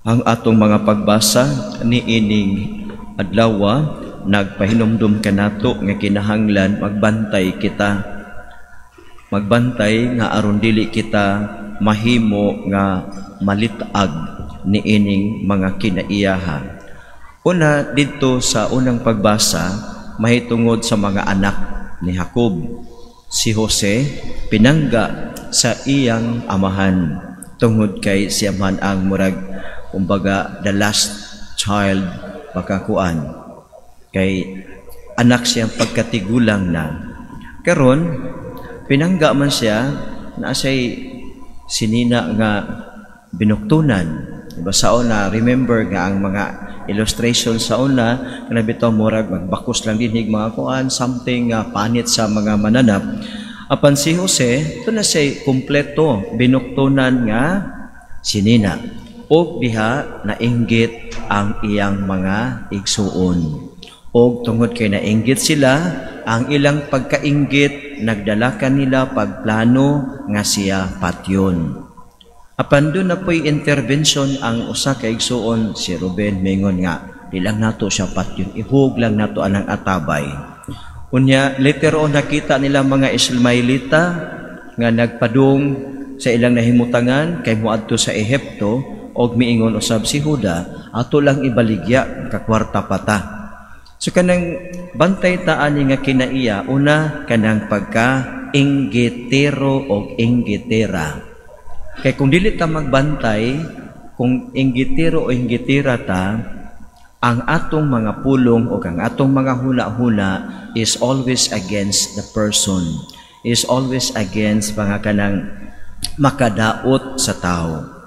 Ang atong mga pagbasa niining adlaw nagpahinumdum kanato nga kinahanglan magbantay kita. Magbantay nga aron dili kita mahimo nga malitag niining mga kinaiyaha. Una, didto sa unang pagbasa, mahitungod sa mga anak ni Jacob. Si Jose pinangga sa iyang amahan tungod kay si amahan ang murag kumbaga the last child, bakakuan kay anak siyang pagkatigulang na. Karon pinangga man siya na siya'y sinina nga binuktunan, diba? Sa una, remember nga ang mga illustration sa una kana bitaw murag magbakos lang dinhig mga kuan, something nga panit sa mga mananap. Apan si Jose to na siya kumpleto binuktunan nga sinina og diha nainggit ang iyang mga igsuon. Og tungod kay nainggit sila, ang ilang pagkainggit nagdala kanila pagplano nga siya patyon. Apan duna po'y intervention ang usa ka igsuon, si Ruben, mingon nga di lang nato siya patyon, ihug lang nato anang atabay. Unya later on nakita nila mga Ismailita nga nagpadung sa ilang nahimutangan kay moadto sa Ehipto, og miingon usab si Huda, ato lang ibaligya, kakwarta pa ta. So kanang bantay ta ani nga kinaiya, una kanang pagka inggitero og inggitera. Kay kung dili ta magbantay, kung inggitero o inggitera ta, ang atong mga pulong o ang atong mga huna-huna is always against the person, is always against mga kanang makadaot sa tao.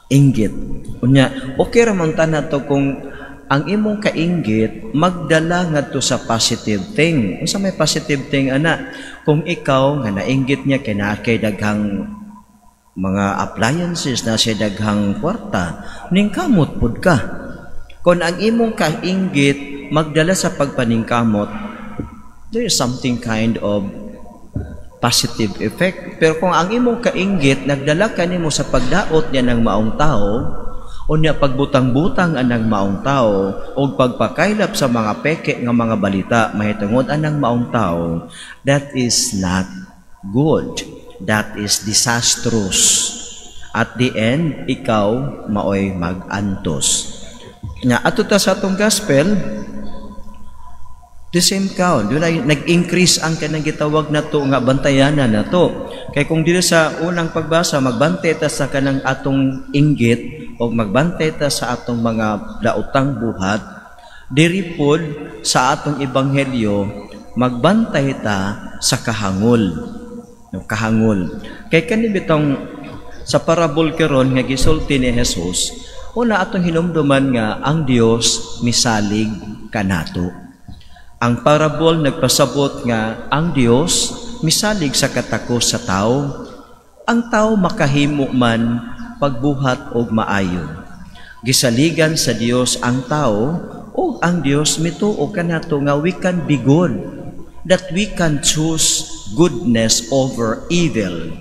Inggit. Unya, okay ra man ta to kung ang imong kainggit magdala ngadto sa positive thing. Unsa may positive thing ana? Kung ikaw nga nainggit niya kay naa kay daghang mga appliances, na siya daghang kwarta, ningkamot pud ka. Kung ang imong kainggit magdala sa pagpaningkamot, there is something kind of positive effect. Pero kung ang imong kainggit nagdala kanimo sa pagdaot niya ng maong tao, o niya pagbutang-butang anang maong tao, o pagpakaylap sa mga peke nga mga balita mahitungod anang maong tao, that is not good. That is disastrous. At the end, ikaw maoy mag-antos. Nga ato ta sa atong gospel, the same count. Doon ay nag-increase ang kanang gitawag na to nga bantayanan na to. Kay kung dili sa unang pagbasa, magbantay ta sa kanang atong inggit o magbantay ta sa atong mga daotang buhat, diri pod sa atong ebanghelyo, magbantay ta sa kahangol. No, kahangol. Kay kani bitong sa parabol karon nga gisulti ni Jesus, una atong hinumduman nga ang Dios misalig kanato. Ang parabol nagpasabot nga ang Dios misalig sa katakos sa tao. Ang tao makahimo man pagbuhat og maayo. Gisaligan sa Dios ang tao ug ang Dios mituo kanato nga we can be good, that we can choose goodness over evil.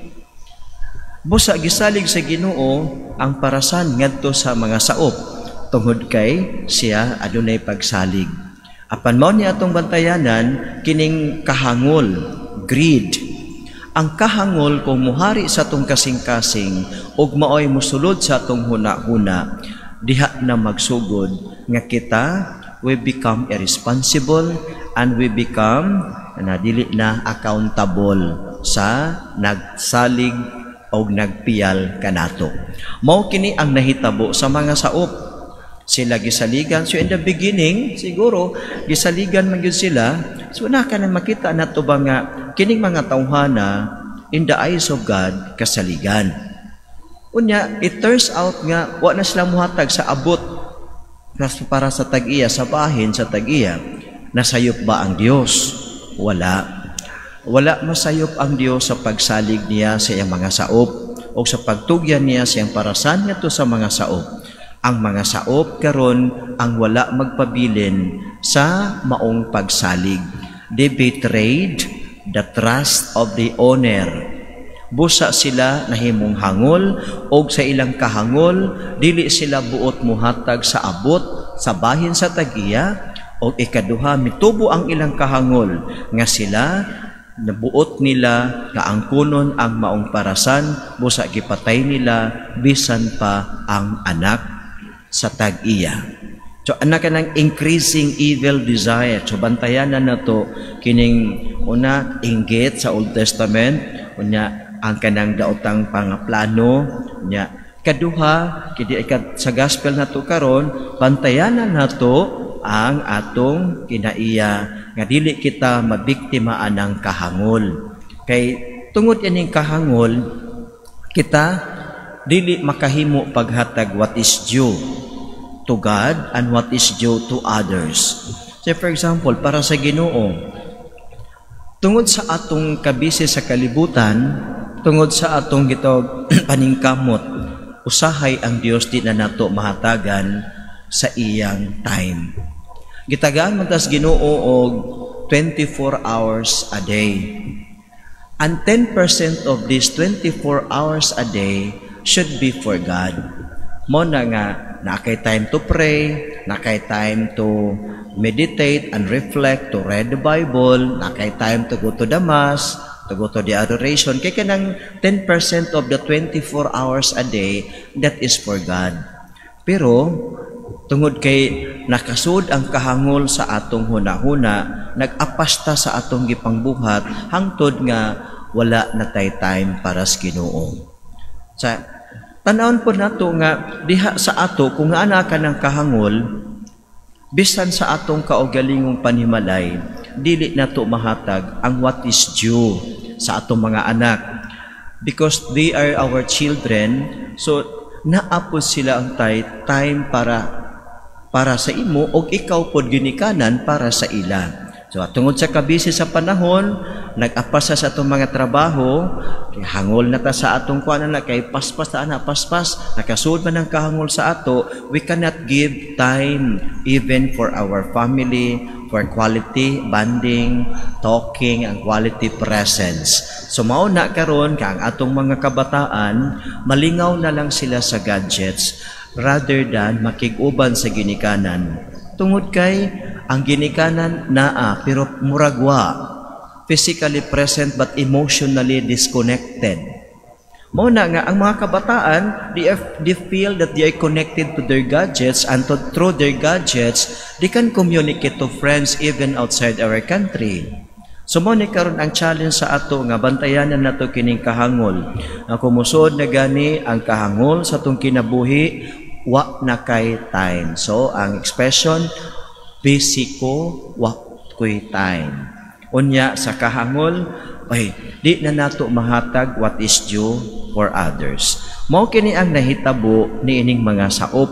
Busa gisalig sa Ginoo ang parasan ngadto sa mga saop tungod kay siya adunay pagsalig. Apan mao ni atong bantayanan kining kahangol, greed. Ang kahangol kung muhari sa atong kasing-kasing ug maoy mosulod sa atong huna-huna, diha na magsugod nga kita we become irresponsible and we become na dili na accountable sa nagsalig og nagpiyal kanato. Mao kini ang nahitabo sa mga saop. Sila gisaligan. So in the beginning, siguro, gisaligan man gyud sila. So na ka na makita na to ba nga kining mga tawhana in the eyes of God kasaligan. Unya, it turns out nga wa na sila muhatag sa abot para sa tag-iya, sa bahin sa tag-iya. Nasayop ba ang Dios? Wala. Wala masayop ang Dios sa pagsalig niya sa iyang mga saop o sa pagtugyan niya sa iyang parasan ngadto sa mga saop. Ang mga saop karon ang wala magpabilin sa maong pagsalig. They betrayed the trust of the owner. Busa sila nahimong hangol, og sa ilang kahangol dili sila buot muhatag sa abot sa bahin sa tag-iya. Og ikaduha, mitubo ang ilang kahangol nga sila nabuot nila nga angkunon ang maong parasan, busa gipatay nila bisan pa ang anak sa tag-iya. So ana kanang increasing evil desire. So bantayan na nato kining una, inggit sa Old Testament, unya ang kanang daotang pangaplano, nya kaduha kini sa gospel nato karon, bantayanan nato ang atong kinaiya nga dili kita mabiktima anang kahangol. Kay tungod ining kahangol, kita dili makahimo paghatag what is due to God and what is due to others. So for example, para sa Ginoo, tungod sa atong kabisi sa kalibutan, tungod sa atong gitawag paningkamot, usahay ang Dios di na nato mahatagan sa iyang time. Gitagaan man tas Ginoo og 24 hours a day. And 10% of these 24 hours a day should be for God. Mao na nga naa kay time to pray, naa kay time to meditate and reflect, to read the Bible, naa kay time to go to the Mass, to go to the adoration. Kay kanang 10% of the 24 hours a day, that is for God. Pero tungod kay nakasud ang kahangol sa atong hunahuna, nag-apas ta sa atong gipangbuhat hangtod nga wala na tay time para sa Ginoo. Sa tan-awon po nato nga diha sa ato, kung ana ka ng kahangol, bisan sa atong kaugalingong panimalay, dili nato mahatag ang what is due sa atong mga anak because they are our children. So naa pod sila ang tay time para sa imo og ikaw pod ginikanan para sa ila. So tungod sa kabisi sa panahon, nag-apas sa atong mga trabaho, kay hangol na ta sa atong kuan na kay paspas ta ana, paspas, nakasud man ang kahangol sa ato, we cannot give time even for our family, for quality bonding, talking, and quality presence. So mao na karon ka ang atong mga kabataan, malingaw na lang sila sa gadgets rather than makig-uban sa ginikanan. Tungod kay ang ginikanan naa pero muragwa, physically present but emotionally disconnected. Mao na nga ang mga kabataan, they feel that they are connected to their gadgets and through their gadgets, they can communicate to friends even outside our country. So mao ni karon ang challenge sa ato nga bantayanan nato kining kahangol. Ang kumusuod na gani ang kahangol sa atong kinabuhi, wa na kay time. So ang expression, "Busy ko, wa ko'y time." Unya sa kahangol ay di na nato mahatag what is due for others. Mao kini ang nahitabo niining mga saop.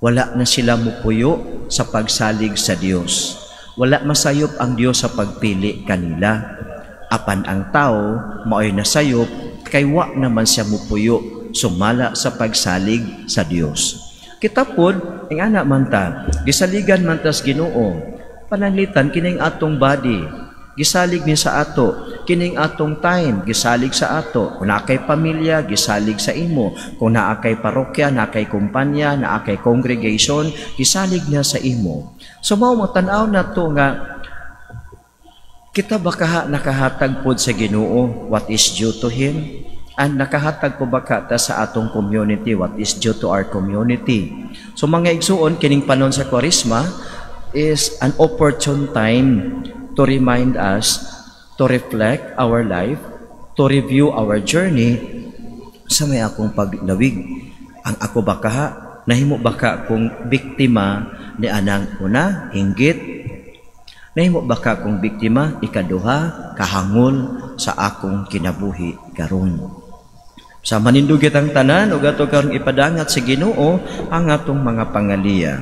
Wala na sila mupuyo sa pagsalig sa Dios. Wala masayop ang Dios sa pagpili kanila. Apan ang tao mao'y nasayop kay wa naman siya mupuyo sumala sa pagsalig sa Dios. Kita pod, ingana man ta, gisaligan man tas Ginoo. Pananglitan kining atong body, gisalig ni sa ato, kining atong time, gisalig sa ato. Kung naa kay pamilya, gisalig sa imo. Kung naa kay parokya, naa kay kumpanya, naa kay congregation, gisalig niya sa imo. So mao matan-aw nato nga kita ba kaha nakahatag pod sa Ginoo what is due to Him? And nakahatag po ba ka ta sa atong community what is due to our community? So mga igsuon, kining panon sa Kwaresma is an opportune time to remind us to reflect our life, to review our journey sa may akong paglawig. Ang ako ba kaha, nahimo ba ka kung biktima ni anang una, inggit? Nahimo ba ka kung biktima, ikaduha, kahangol sa akong kinabuhi karon? Sa manindog kitang tanan ug ato karong ipadangat sa Ginoo ang atong mga pangaliya.